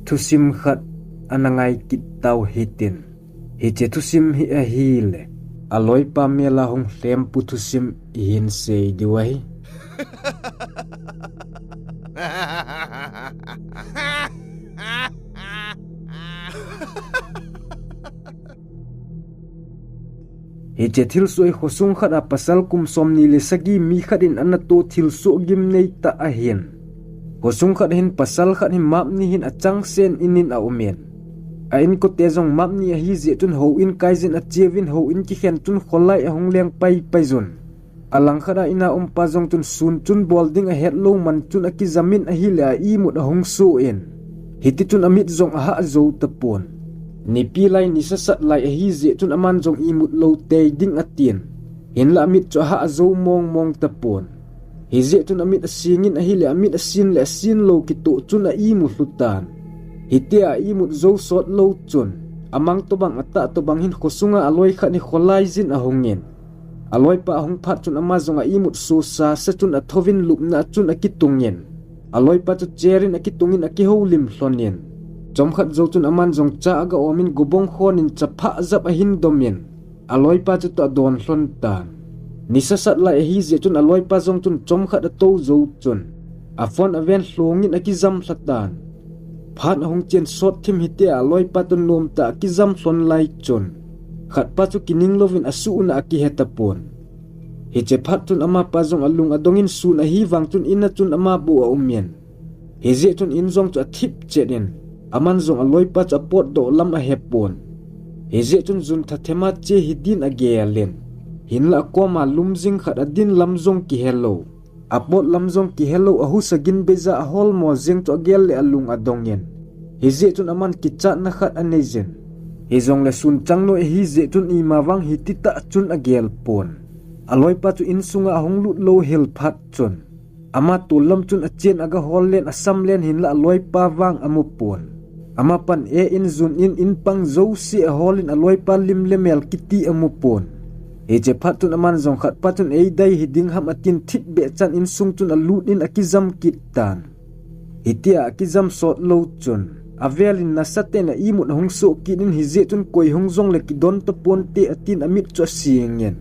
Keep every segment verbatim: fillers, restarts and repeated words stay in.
Thusim khat ana ngai kit tau hitin. Hiche thusim hi ahile, aloipa mela hung lhempu thusim ihin sei diu ahi. Hiche thilsoh hi khosung khat a pasal kum somni le sagi mi khat in ana to thilsoh gimnei tah ahin. Khosung khat hin pasal khat hin map ni hin achangsen in in aumin. A inkote jong map ni ahi jeh chun houin kaijin acheuvin houin kikhen chun kholai ahung leng paipai jun. Alangkhat a ina umpa jong chun sun chun bol ding ahet lou man chun akijamin ahile a imut ahung soh in. Hiti chun amit jong ahah jou tapon. Nipi lai nisa sat lai ahi jeh chun aman jong imut lou tei ding atin. Hinla amit chu ahah jou mong mong tapon. Hijeh chun amit asingin ahile amit asin le asin lou kitoh chun a imu lhu tan. Hitia a imut jou sot lou chun. Amang tobang atah tobang hin khosunga aloi khat hi kholai jin ahungin. Aloipa ahung phat chun ama jong a imut sosa sa chun athouvin lupna a chun akitungin. Aloipa chu chair in akitungin akihoulim lhonin. Chomkhat jou chun aman jong cha aga omin gobong khonin chapha jap ahin domin. Aloipa chu toh adon lhon tan. Nisa sat lai ahi jeh chun aloipa jong chun chomkhat atou jou chun. A phone aven lhongin akijam lha tan. Phat ahung chen sot thim hitia aloipa toh nomtah a kijam lhon lai chun. Khatpa chu kining louvin asuhna akihe tapon. Hiche phat chun amapa jong alung adongin sun ahi vang chun in a chun ama bou aumin. Hijeh chun in jong chu athip chet in. Aman jong aloipa chu apotdoh lam ahepon. Hijeh chun jun thathema che hidin agelin. Hinla akoma lum jing khat adin lam jong kihelou. Apot lam jong kihelou ahusa gin beija aholmo jeng chu agel le alung adongin. Hijeh chun aman kichatna khat aneijin. Hijongle sun chang noi ahi jeh chun ima vang hiti tah chun agel pon. Aloipa chu insunga ahung lut lou hel phat chun. Ama tol lam chun achen aga hol len asam len hinla aloipa vang amu pon. Amapan e in jun in in pang jouse aholin aloipa lim le mel kiti amu pon. Hiche phat chun aman jong khatpa chun eidei hiding ham atin thipbeh chan insung chun alut in akijam kit tan. Hitia akijam sot lou chun. Avelin nasaten a imut ahung soh kit in hijeh chun koi hung jongle kidon taponte atin amit chu asingin.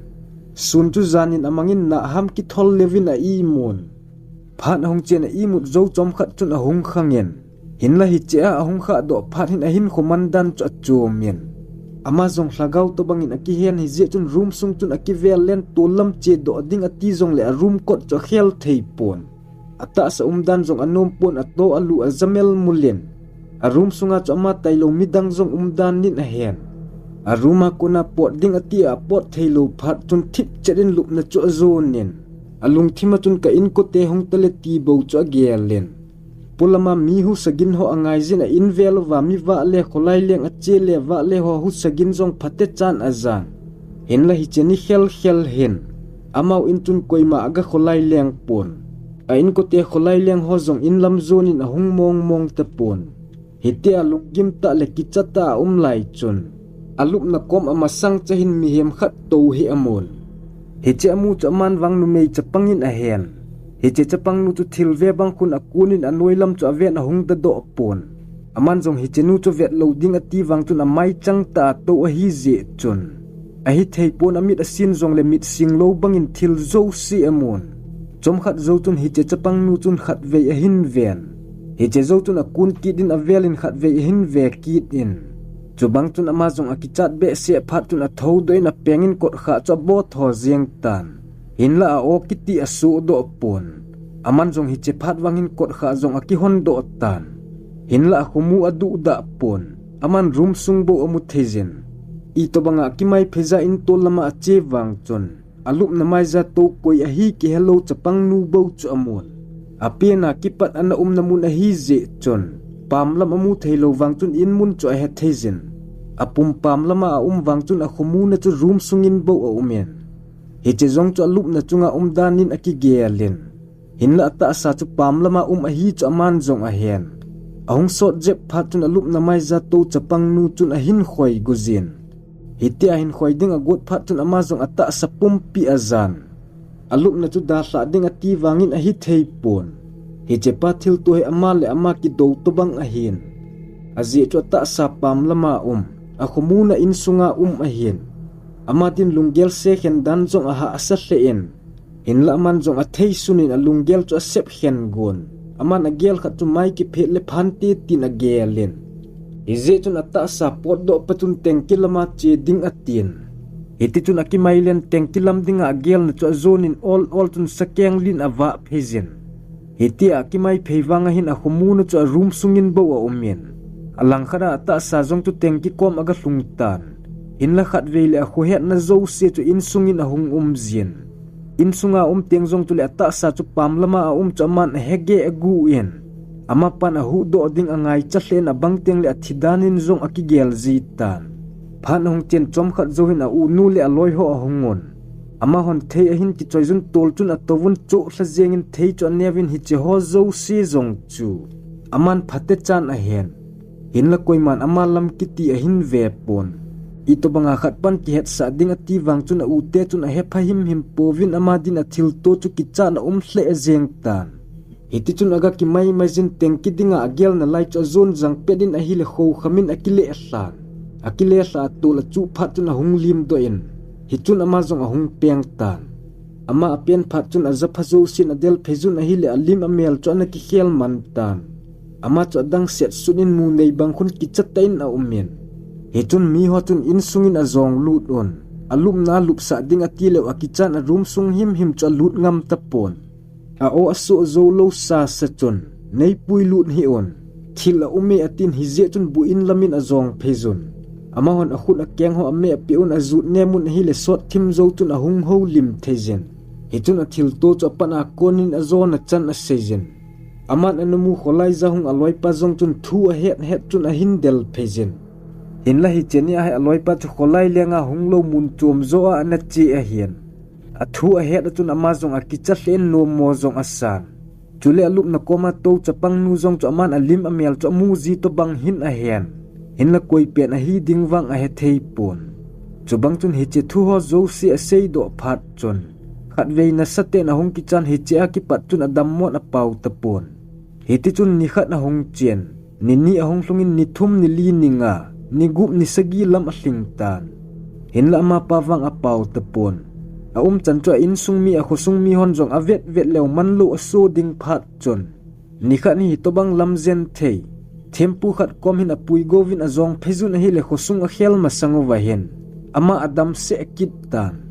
Sun chu janin amangin naham kithol leuvin a imun. Phat ahung chen a imut jou chomkhat chun ahung khangin. Hinla hiche a ahung khahdoh phat hin ahinkho mandan chu achomin. Ama jong lhagao tobangin akihen hijeh chun room sung chun akivel len tol lam chedoh ding ati jongle a room kot chu akhel thei pon. Atahsa umdan jong anom pon ato alu ajamel mulin. A room sunga chu ama tailou midang jong umdan nin ahen. A room a kona pot ding ati a apot theilou phat chun thipchet in lupna chu ajonin. Alungthim a chun ka inkote hung tale ti bou chu agelin. Polama mi husa gin ho angaijin a in vel uva mi vahle kholai leng ache le vahle ho husa gin jong phatechan ajan. Hinla hiche ni khel khel hin. Amau in chun koima aga kholai leng pon. A inkote kholai leng ho jong in lam jonin ahung mong mong tapon. Hitia lunggim tah le kicha tah a um lai chun. Alupna kom amasang cha hin mihem khat tou hi amun. Hiche amu chu aman vang numei chapangin ahen. Hiche chapangnu chu thil ve bang khun akunin anoi lam chu aven ahung dadoh pon. Aman jong hiche nu chu vetlou ding ati vang chun amaichang tah a tou ahi jeh chun. Ahithei pon amit asin jongle mit singlou bangin thil jouse amun. Chomkhat jou chun hiche chapangnu chun khatvei ahin ven. Hiche jou chun akun kit in avelin khatvei ahin ve kit in. Chubang chun ama jong akichat behseh phat chun athoudoh in apengin kotkhah chu abotho jeng tan. Hinla a-o kiti asohdoh pon. Aman jong hiche phat vang hin kotkhah jong akihondoh tan. Hinla akhomu aduhdah pon. Aman room sung bou amu theijin. Itobanga kimai pheija in tol lama ache vang chun. Alupna maija tou koi ahi kihelou chapangnu bou chu amun. Apena kipat ana umna mun ahi jeh chun. Pam lam amu theilou vang chun in mun chu ahe theijin. Apum pam lama aum vang chun akhomuna chu room sungin bou aumin. Hiche jong chu alupna chunga umdan in akigelin. Hinla atahsa chu pam lama um ahi chu aman jong ahen. Ahung sot jep phat chun alupna maija tou chapangnu chun ahin khoi gujin. Hitia hin khoi ding agot phat chun ama jong atahsa pumpi ajan. Alupna chu dalhah ding ati vangin ahithei pon. Hichepa thilto hi ama le ama kidou tobang ahin. Ajeh chu atahsa pam lama um, akhomun a insunga um ahin. Ama din lunggel se khen dan jong ahahsa lheh in, hinlah aman jong athei sun in alunggel chu asep khen gon. Aman agel khat chu mai kiphet le phante tin agel in. Hijeh chun atahsa potdoh pet un tengki lama che ding atin. Hiti chun akimai len tengki lam dinga agelna chu ajon in ol ol chun sakeng lin avah phei jin. Hitia akimai phei vang ahin akhomun a chu a room sungin bou aum in. Alangkhat a atahsa jong chu tengki kom aga lhung tan. Hinlah khatvei le akhohetna jouse chu insungin ahung um jin. Insunga um teng jong chule atahsa chu pam lama aum chu aman ahege agu in. Amapan ahuhdoh ding angaicha lheh in abang teng le athi dan in jong akigel ji tan. Phat ahung chen chomkhat jou hin a-u nu le aloi ho ahung un. Amahon thei ahin kichoi jun tol chun atou vun choh lha jeng in thei chu aneo vin hiche ho jouse jong chu aman phatechan ahen. Hinlah koiman ama lam kiti ahin ve pon. Itobanga khat pan kihetsah ding ati vang chun a-u te chun ahepha himhim pouvin ama din athilto chu kichat a um lheh jeng tan. Hiti chun aga kimai mai jin tengki dinga agelna lai chu ajon jang pet in ahile khokham in akile lhan. Akile lha a tol achuh phat chun ahung limdoh in. Hichun ama jong ahung peng tan. Ama apen phat chun ajapha jousen adel phei jun ahile alim amel chu ana kikhel man tan. Ama chu adang set sut in mu nei bang khun kicha tah in aum in. Hichun miho chun insungin ajong lut un. Alupna alupsah ding ati leu akichan a room sung himhim chu alut ngam tapon. A-o asoh jou lou sasa chun, neipui lut hih un. Thil aum e atin hijeh chun bu in lamin ajong phei jun. Amahon akhut akeng ho ameh apeh un ajut nem un ahile sot thim jou chun ahung houlim thei jin. Hichun athilto chu apan a konin ajona chan asei jin. Aman anamu kholai ja hung aloipa jong chun thu ahet het chun ahin del phei jin. Hinlah hiche nia hi aloipa chu kholai lenga hung lou mun chom jo a ana che ahin. Athu ahet a chun ama jong akicha lheh in nommo jong asan. Chule alupna koma tou chapang nu jong chu aman alim amel chu amu ji tobang hin ahen. Hinlah koi pen ahi ding vang ahethei pon. Chubang chun hiche thu ho jouse aseidoh phat chun, khatvei nasatah in ahung kichan hiche a kipat chun adammon apao tapon. Hiti chun nikhat ahung chen. Ni ni ahung lhungin ni thum, ni li, ni nga, ni gup, ni sagi lam alhing tan. Hinlah amapa vang apao tapon. Aumchan chu a insung mi, akhosung mi hon jong avet vet leu manlou aso ding phat chun, nikhat hi hitobang lam jen thei thempu khat kom hin apui gouvin ajong phei jun ahile khosung akhel masang uva hin ama adam seh kit tan.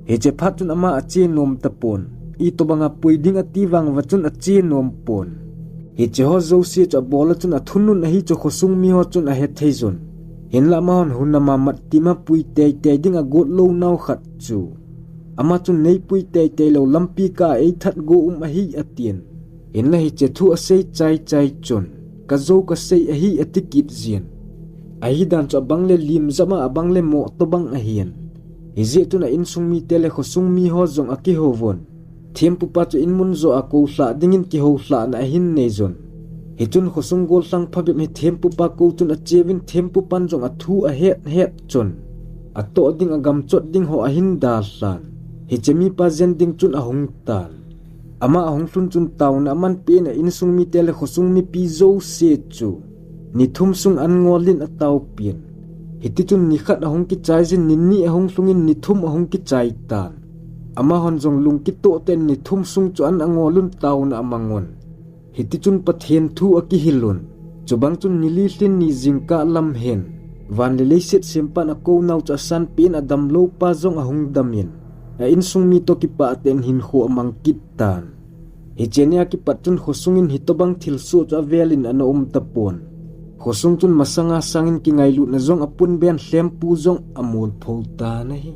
Hiche phat chun ama ache nom tapon. Itobanga pui ding ati vang uva chun ache nom pon. Hiche ho jouse chu abol a chun athunun ahi chu khosung mi ho chun ahethei jun. Hinlah amahon hunama mat tima pui teitei ding agot lou nau khat chu, ama chun neipui teitei lou lampi kah a eithat go um ahi atin. Hinlah hiche thu asei chai chai chun, kajou kasei ahi ati kit jin. Ahidan chu abang le lim jama abang le moh tobang ahin. Hijeh chun a insung mite le khosung mi ho jong akihouvun. Thempupa chu inmun joh a koulhah dingin kihoulhahna ahin nei jun. Hichun khosung gollhang phabep hi thempupa kou chun acheuvin thempupan jong athu ahet het chun, atoh ding agamchot ding ho ahin dalhan. Hiche mipa jen ding chun ahung tan. Ama ahung lhun chun taona aman pen a insung mite le khosung mipi jouse chu ni thum sung an ngolin ataopin. Hitichun nikhat ahung kichai jin, ni ni ahung lhungin ni thum ahung kichai tan. Amahon jong lungkitoh tah in ni thum sung chu an angolun taona amangun. Hitichun Pathen thu akihilun. Chubang chun ni li lhin ni jingkah lam hin, van le leiset sempan akounau chu asanpen adamloupa jong ahung damin, a insung mi toh kipah tah in hinkho amang kit tan. Hiche nia kipat chun khosungin hitobang thilsoh chu avelin ana um tapon. Khosung chun masanga sangin kingailutna jong apunben, lhempu jong amolphou tan ahi.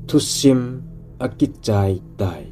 Thusim akichai tai.